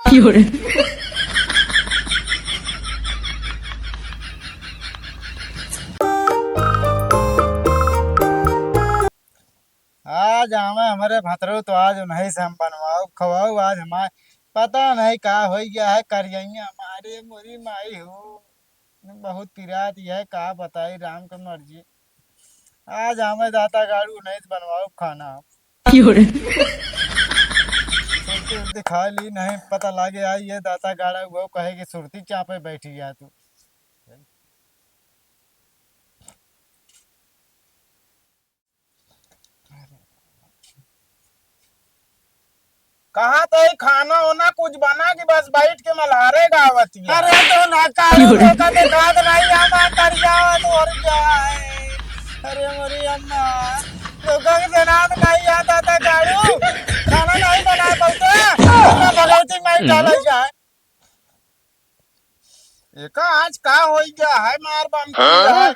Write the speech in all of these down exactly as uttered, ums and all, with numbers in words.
की हो रे? आज आवे हमरे भतरू तो आज उन्हीं से हम बनवाऊ खवाऊ। आज हमारे पता नहीं का हो गया है करियैया हमारे मोरी माई हो। बहुत पिरात यह का बताई राम के मर्जी। आज आवे दाता गाड़ू उन्हीं से बनवाऊ खाना। की हो रे? सुरती उरती खा ली नहीं पता लागे आई ये दाता गाड़ा वो कहे कि सुरती चापे बैठी है तू। कहाँ तो ही खाना होना कुछ बना कि बस बैठ के मल्हारे गावत है। अरे तो ना कालू तो का देखात नहीं हम करिया तो और क्या है। अरे मोरी अम्मा तो का के देना नहीं आता था कालू। खाना नहीं बना पाते। ना भगवती माई डाला जाए। एका आज का होई गया है मार बम की हाँ? है।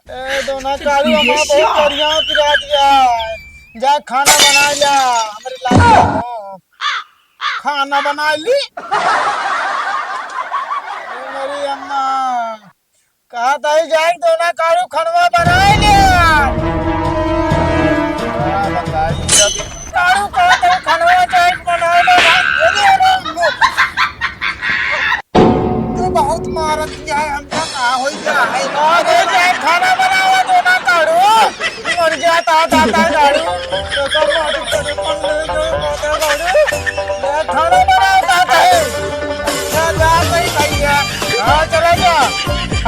ए दोना कालू हमार बहुत बढ़िया पिरा दिया है। जा खाना बना लिया हमरे लागे हो। खाना बना ली। ए मेरी अम्मा कहा ताई जाए दोना कालू खनवा बनाए ले। का बताई अब। कालू कहा ताई खनवा जाए बनाए ले। अरे, अरे, अरे। तू बहुत मारत है हमका का होई गया है। अरे जाए खाना बनावा दोना कालू। मर गया था था था कालू। तो कब माटी करे कौन ले गए माता कालू। जा खाना बनावा था था। जा जा भाई भैया। हाँ चला जा।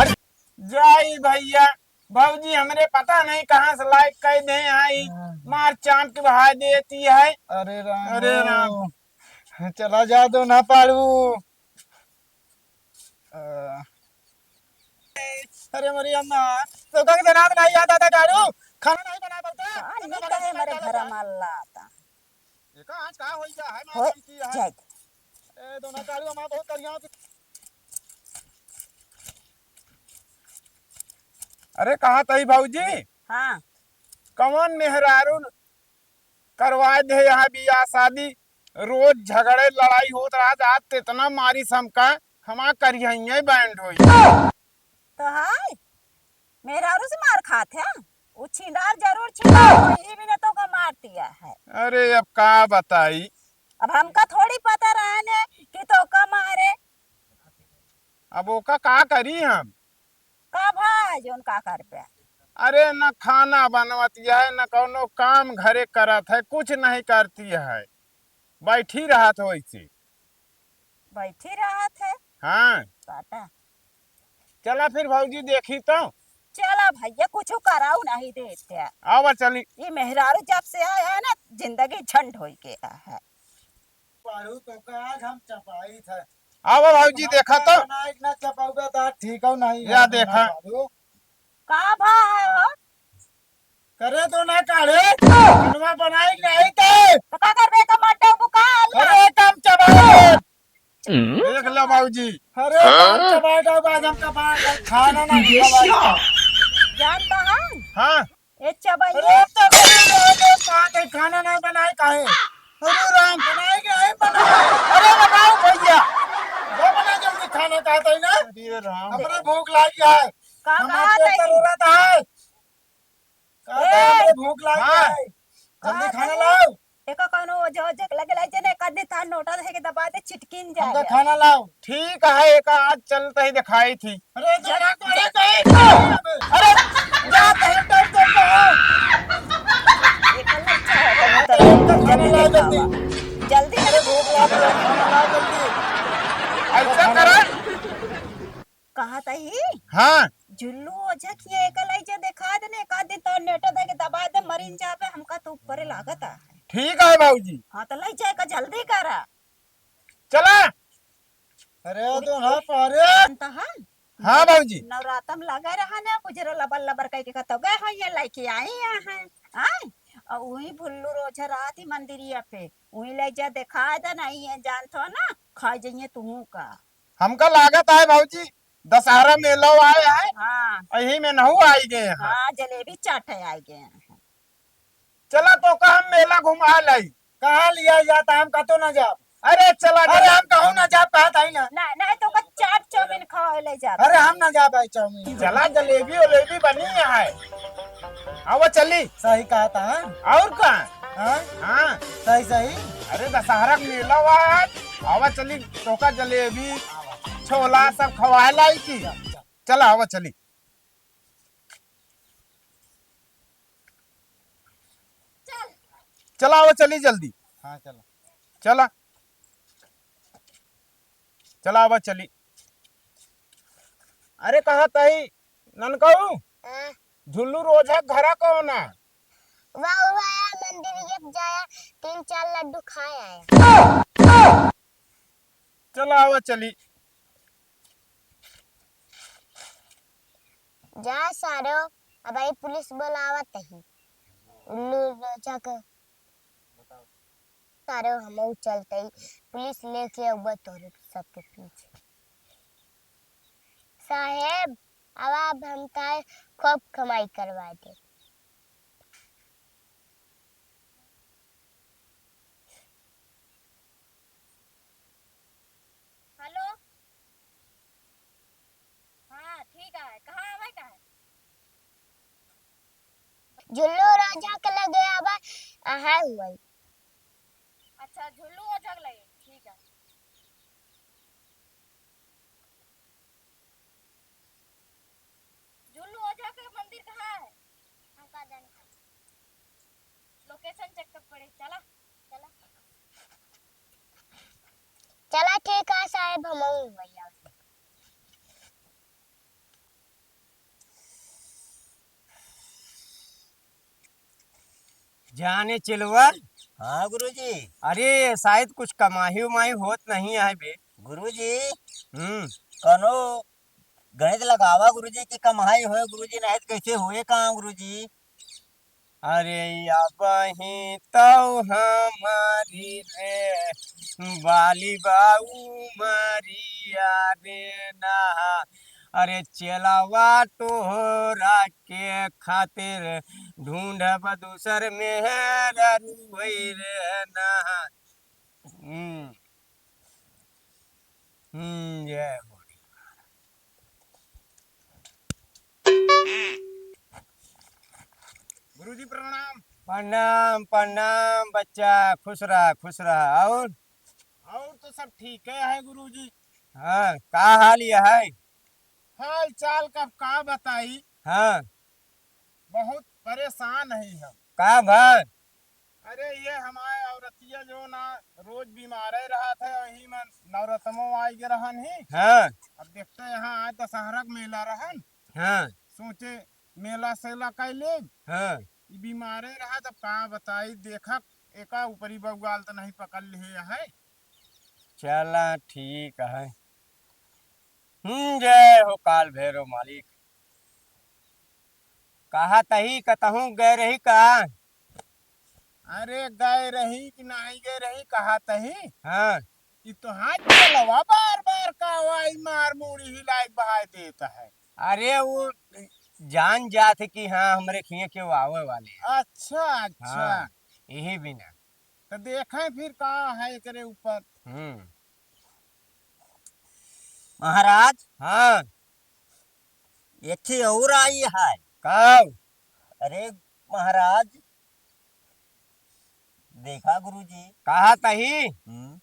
अरे जाई भैया, भौजी हमरे पता नहीं कहाँ से लाइक कर दे आई, हाँ। मार चाप के बहा देती है। अरे राम अरे हो। राम। चला जा दो ना पाड़ू। अ, अरे मोरी अम्मा, तो का के देना नहीं आता था गाड़ू, खाना नहीं बना पाता। हाँ, तो निक है हमारे घर में लाता। एका आज का होई गया है, माँ होय, बन की है। जाए दे। ए, दोना कालू हमार बहुत करिया। अरे, कहा तई भौजी? हाँ। कौन मेहरारू करवा दे यहाँ बियाह शादी? रोज झगड़े लड़ाई होत रहा, आज तेतना मारी समका, हमार करिया बैंड होई। तो हाय, मेहरारू से मार खात है, उ छिनार जरूर छिनार होई, ई भी ने तो का मार दिया है। अरे अब का बताई? अब हमका थोड़ी पता रहे ने कि तो का मारे। अब ओका का करी हम? का भाई जोन का करबे? अरे न खाना बनवत है, न कौनो काम घरे करत है, कुछ नहीं करती है, बैठी रहत हो ऐसे। बैठी रहत है? हाँ। काटा। चला फिर भौजी देखी तो। चला भैया, कुछ कराऊ नहीं देते। आवा चली। ये मेहरारू जब से आया है ना, जिंदगी झंड होई गया है। पारू तो का आज हम चपाई था। आवा भौजी देखा तो। बनाए ना चपाऊबे तो ठीक हो नहीं या है देखा। पारू। का भा है हो? करे तो ना काढ़े, बनवा बनाई नहीं ते। तो का करबे का मड्डा बुका अल्लाह। अरे कम चबाओ। देख लो बाबूजी। अरे कम चबाओ तो बाद हम चबाओ, खाना ना चबाओ। जानता है? हाँ। ए चबाइए। अरे तो करे तो, तो कहाँ के खाना ना बनाए काहे? अरे राम। बनाए के है बनाए। अरे बनाओ भैया। वो बना जल्दी खाना कहते हैं ना। अरे राम। अपने भूख लागी है। का हम कहा आपके तई? जरूरत है। का ए! तई हमरे भूख लागी हाँ। है। जल्दी का खाना तई? लाओ। एको कौनो ओझा ओझा के लगे लाई जने, एक आदमी थान नोटा दे के दबा दे, चिटकिन हमका जाए। खाना लाओ। ठीक है, एक आज चलते ही दिखाई थी। अरे, जरा करे कहीं। अरे, जा कहीं तो, तो, तो। एक लच्चा है, तो तो, तो, खाना जल्दी लाओ, दिखावा। जल्दी। जल्दी अरे, करे। भूख लाग रही है, खाना लाओ जल्दी। ऐसा करा। कहा तई? हाँ। जुल्लू ओझा किए एक लई जे देखा दे ने, एक आध दिन तो नेटा दे के दबा दे, मरिन जाबे, हमका तो ऊपरे लागत है। ठीक है बाबूजी। हाँ, तो लई जाए का जल्दी करा। चला। अरे, तो ना पारे। जानता है? हाँ बाबूजी। नवरातम लगे रहा ना, गुजरा लबर लबर कह के कहतो गए हो, ये लइके आई यहाँ। आए? और वही भुल्लू रोझा रात ही मंदिरिया पे, वही ले जा देखा दे, नहीं है जानत हो ना, खा जाइए तुहू का। हमका लागत है बाबूजी, दशहरा मेला आए है, हाँ। यही में नहु आई गए हैं। हाँ, जलेबी चाटे आई गए हैं। चला तो का हम मेला घुमा लाई। कहाँ लिया जाता, हम कतो ना जाब। अरे चला अरे चला। हम कहूँ ना जा पात है ना। ना, नहीं तो ओकर चाट चाउमीन खावे ले जात। अरे हम ना जा पाए चाउमीन। चला जलेबी उलेबी बनी है। आवा चली। सही कहा था, हाँ? और का? हाँ? हाँ। सही, सही। अरे दशहरा क मेला बा आज। आवा चली तोका जलेबी, छोला सब खवाए लाई की। चल, चल। चला आवा चली। चल। चला आवा चली जल्दी। हाँ, चला। चला। चला आवा चली। अरे कहा तही ननकऊ, हाँ। झुल्लू रोझा घरा कौन है? वाह, वाह, मंदिर ये जाया, तीन चार लड्डू खाए आया। चला आवा चली। जा सारो, अब आई पुलिस बोलावत ही। उल्लू रोझा के सारो हमहू चलते ही। पुलिस लेके अउबा तोरे सबके पीछे। साहेब, अब आप हमका खूब कमाई करवा दे। हेलो। हाँ, ठीक है। कहाँ आवे का है? झुल्लू राजा के लगे आवे, अहे हुई। अच्छा, झुल्लू ओझा के लगे, ठीक है। झुल्लू ओझा के मंदिर कहाँ है? हम का जाने कहाँ। Location check कर पड़े, चला। चला। चला, ठीक है साहेब, हम आऊँ भैया। जाने चिलवर। हाँ गुरुजी। अरे, शायद कुछ कमाई उमाई होत नहीं है बे। गुरुजी। हम्म। कनो गणित लगावा गुरुजी कि कमाई होए गुरुजी, नहीं तो कैसे होए काम गुरुजी? अरे अबहीं तौ हमारी रे, बाली बा उमरिया रे ना। अरे चेलवा तोहरा के खातिर ढूंढब दूसर मेहररुई रे ना। हम्म। हम्म, जय हो। गुरुजी प्रणाम। प्रणाम, प्रणाम बच्चा, खुश रहा, खुश रहा। और? और तो सब ठीक है, है गुरुजी। हाँ, का हाल ये है? हाल चाल का का बताई? हाँ। बहुत परेशान है हम। का भा? अरे ये हमारे औरतिया जो ना रोज बीमारे रहत है, वही में नवरत्नो आइ गए रहन ही। हाँ। अब देखते यहाँ आज दशहरा का मेला रहन। हाँ। सोचे मेला सेला कर ले। हाँ। ई बीमारे रहत, अब का बताई, देखा एका ऊपरी बउआल तो नहीं पकड़ ले है। चला ठीक है। हम्म, जय हो काल भैरव मालिक। कहा तही कतहूँ गए रही का? अरे गए रही कि नहीं गए रही कहा तही? हाँ। ई तो हाथ चलवा बार बार का वाई मार मूड़ी हिलाई बहाई देता है। अरे वो जान जात है कि हाँ हमरे खिए के वो आवे वाले हैं। अच्छा, अच्छा। हाँ, यही बिना। तो देखें फिर का है एकरे ऊपर। हम्म। महाराज। हाँ। एक ठे और आई है। का? अरे महाराज, देखा गुरुजी। कहा तही? हम्म।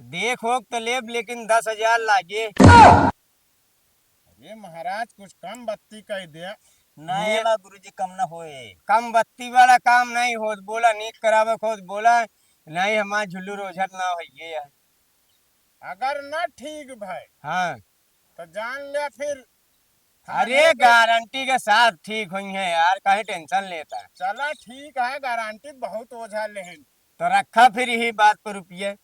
देखो तो लेब, लेकिन दस हजार लागे। अरे महाराज, कुछ कम बत्ती कह दे। नहीं ये बा गुरुजी, कम ना होए। कम बत्ती वाला काम नहीं होत, बोला नीक करावे खोत, बोला नहीं हमार झुल्लू रोझर ना होइए यार। अगर ना ठीक भाई, हाँ। तो जान ले फिर अरे थाने पे गारंटी के साथ ठीक होइहैं यार, काहे tension लेता है? चला ठीक है, गारंटी बहुत ओझा लेहन। तो रखा फिर यही बात पर रुपये।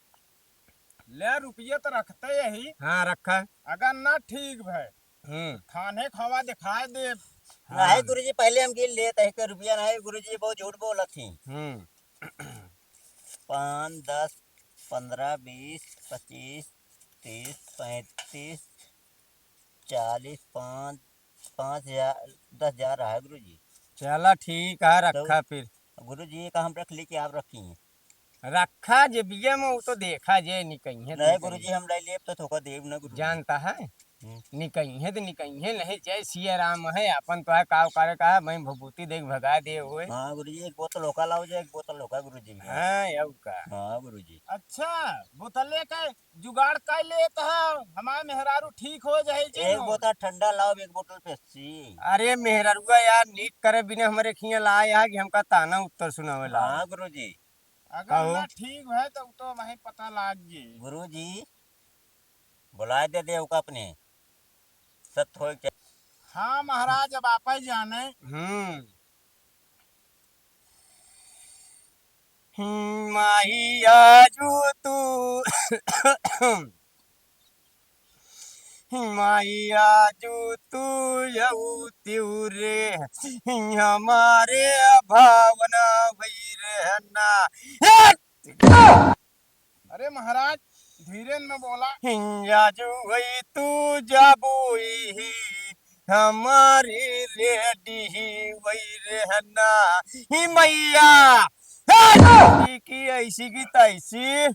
ले रुपये तो रखते यही। हाँ रखा। अगर ना ठीक भाई, हम्म। थाने खवा दिखाए दे। हाँ। नहीं गुरुजी, पहले हम गिन लेते हैं कि रुपया नहीं गुरुजी, बहुत झूठ बोलत ही। हम्म। पाँच, दस, पन्द्रह, बीस, पच्चीस, तीस, पैंतीस, चालीस, पाँच, पाँच हजार, दस हजार रहा है गुरुजी। चला ठीक है, तो रखा फिर। गुरुजी का हम रख ली कि आप रखी हैं? रखा जेबिया में, उ तो देखा जे निकइहें त नहीं निकइहें। गुरुजी, हम लइ लेब तो थोका देब ना गुरुजी। जानता है? हम्म। निकइहें त निकइहें, नहीं जय सिया राम है, अपन तो है काव करे का है, मैं भभूति देख भगा दे हुए। हाँ गुरुजी, एक बोतल होका लाओ जे, एक बोतल होका गुरुजी में। हाँ, यऊ का। हाँ गुरुजी। अच्छा, बोतले का जुगाड़ कर लेत है, हमार मेहरारू ठीक हो जाए जे एक हो। बोतल ठंडा लाओ, एक बोतल पेप्सी। अरे मेहरारुआ यार, नीक करे बिना हमरे खियाँ लाए है कि हमका ताना उत्तर सुनावे ला। हाँ गुरुजी। अगर कहू। ना ठीक है तो, तो वहीं पता लाग जे। गुरुजी, बुलाए दे दे ओका अपने। सत होए के। हाँ महाराज, अब आप ही जाने। हम्म। हम्म, माई आजू तू, माई आजू तू यऊ तिउरे, हमारे भावना वही रहना। अरे महाराज, धीरे में बोला। हिंजा जुई तू जाबुई ही, हमारी रेडी ही वही रहना। ही मैया, हे! की ऐसी की तैसी।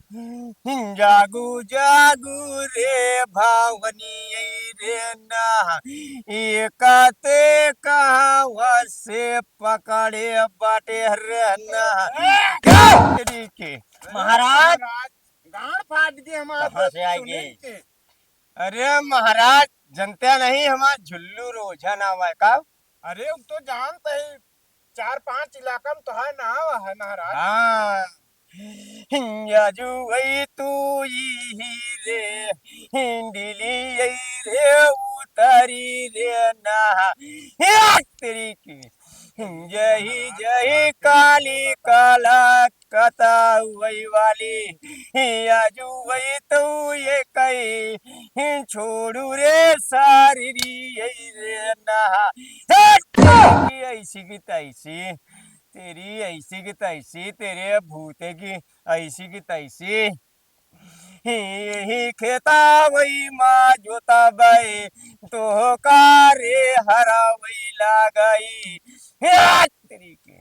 जागू जागू रे भावनी, आई रे ना, ये काते कहाँ से पकड़े बाटे रे ना। तेरी के। महाराज। गांड फाट गए हमार कहाँ से आए सुनील गए? के। अरे महाराज, जनते नहीं, हमार झुल्लू रोझा नाम है का? अरे, उ तो जानते ही, चार पांच इलाका में तो है ना, है महाराज। हाँ। हिंजा जुई तू ई ही रे, हिंडली आई रे उतारी रे ना। हे तेरी की। जय जय काली काला कता वही वाली, आजू वही तो ये कही, छोड़ू रे सारी रे ना। हे तेरी ऐसी की तैसी, तेरी ऐसी की तैसी, तेरे भूते की ऐसी की तैसी। ही, ही खेता वही माँ जोता बई, तो का रे हरा वही लागई। हे तेरी के।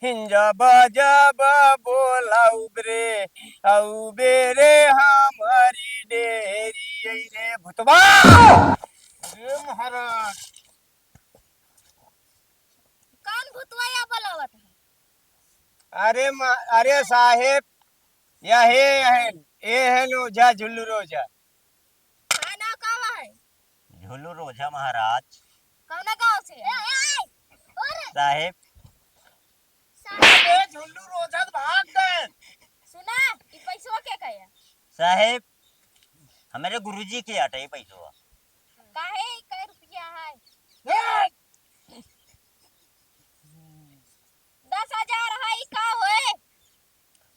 हिंजा बजा बा बोला उबरे, आ उबेरे हमारी डेरी, आई रे भुतवा। हे महाराज। कौन भुतवा या बोलावत है? अरे मा-, अरे साहेब, या हे, या हे, ए हे लो जा झुल्लू रोजा। हाँ, नाव का है? झुल्लू रोजा महाराज। कौना गाँव से? ए, ए, ए, और साहेब। साहेब, ए, झुल्लू रोजा तो भाग गए। सुना, ई पैसवा के का है? साहेब, हमरे गुरुजी के आटे ई पैसवा। काहे, कै रुपया है? ए! दस हजार है, का होए?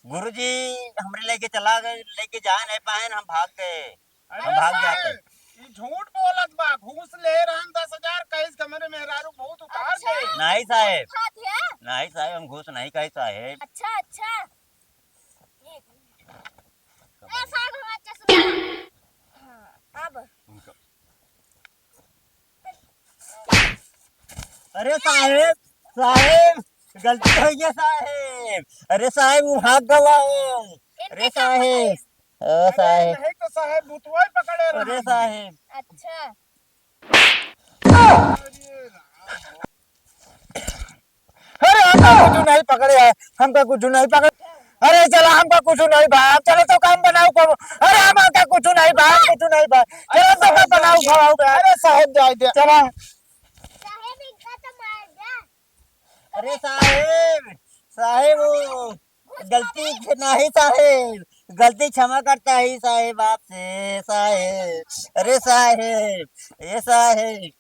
गुरुजी, हमरे लेके चला गए, लेके जा नहीं पाए, हम भाग गए। अरे हम भाग साहेब, जाते। ई झूठ बोलत बा, घूस ले रहन दस हजार, कहिस के हमरे मेहरारू बहुत उतार अच्छा, दे। नहीं साहेब। खात है? नहीं साहेब, हम घूस नहीं खाई साहेब। अच्छा, अच्छा। एक मिनट। ए, साहेब, हमार चश्मा। हाँ, अब। अरे साहेब, साहेब, गलती हो गया साहेब। अरे साहेब, वो भाग गवा हो। अरे इनके का साहेब, पता है? ओ अरे साहेब। नहीं तो साहेब, भुतवा ही पकड़े रहे। अरे साहेब। अच्छा। अरे राम। अरे हमका कुछ नहीं पकड़े है, हमका कुछ नहीं पकड़े। अरे चला, हमका कुछ नहीं बा, चलो तो काम बनाओ को। अरे हमका कुछ नहीं बा, कुछ नहीं बा, चलो तो काम बनाओ खाओ बे। अरे साहेब जाए दे। चला। साहेब इनका तो मार दे। अरे साहेब, साहेब वो गलती नहीं साहेब, गलती क्षमा करता ही साहेब आपसे साहेब। अरे साहेब, ए साहेब।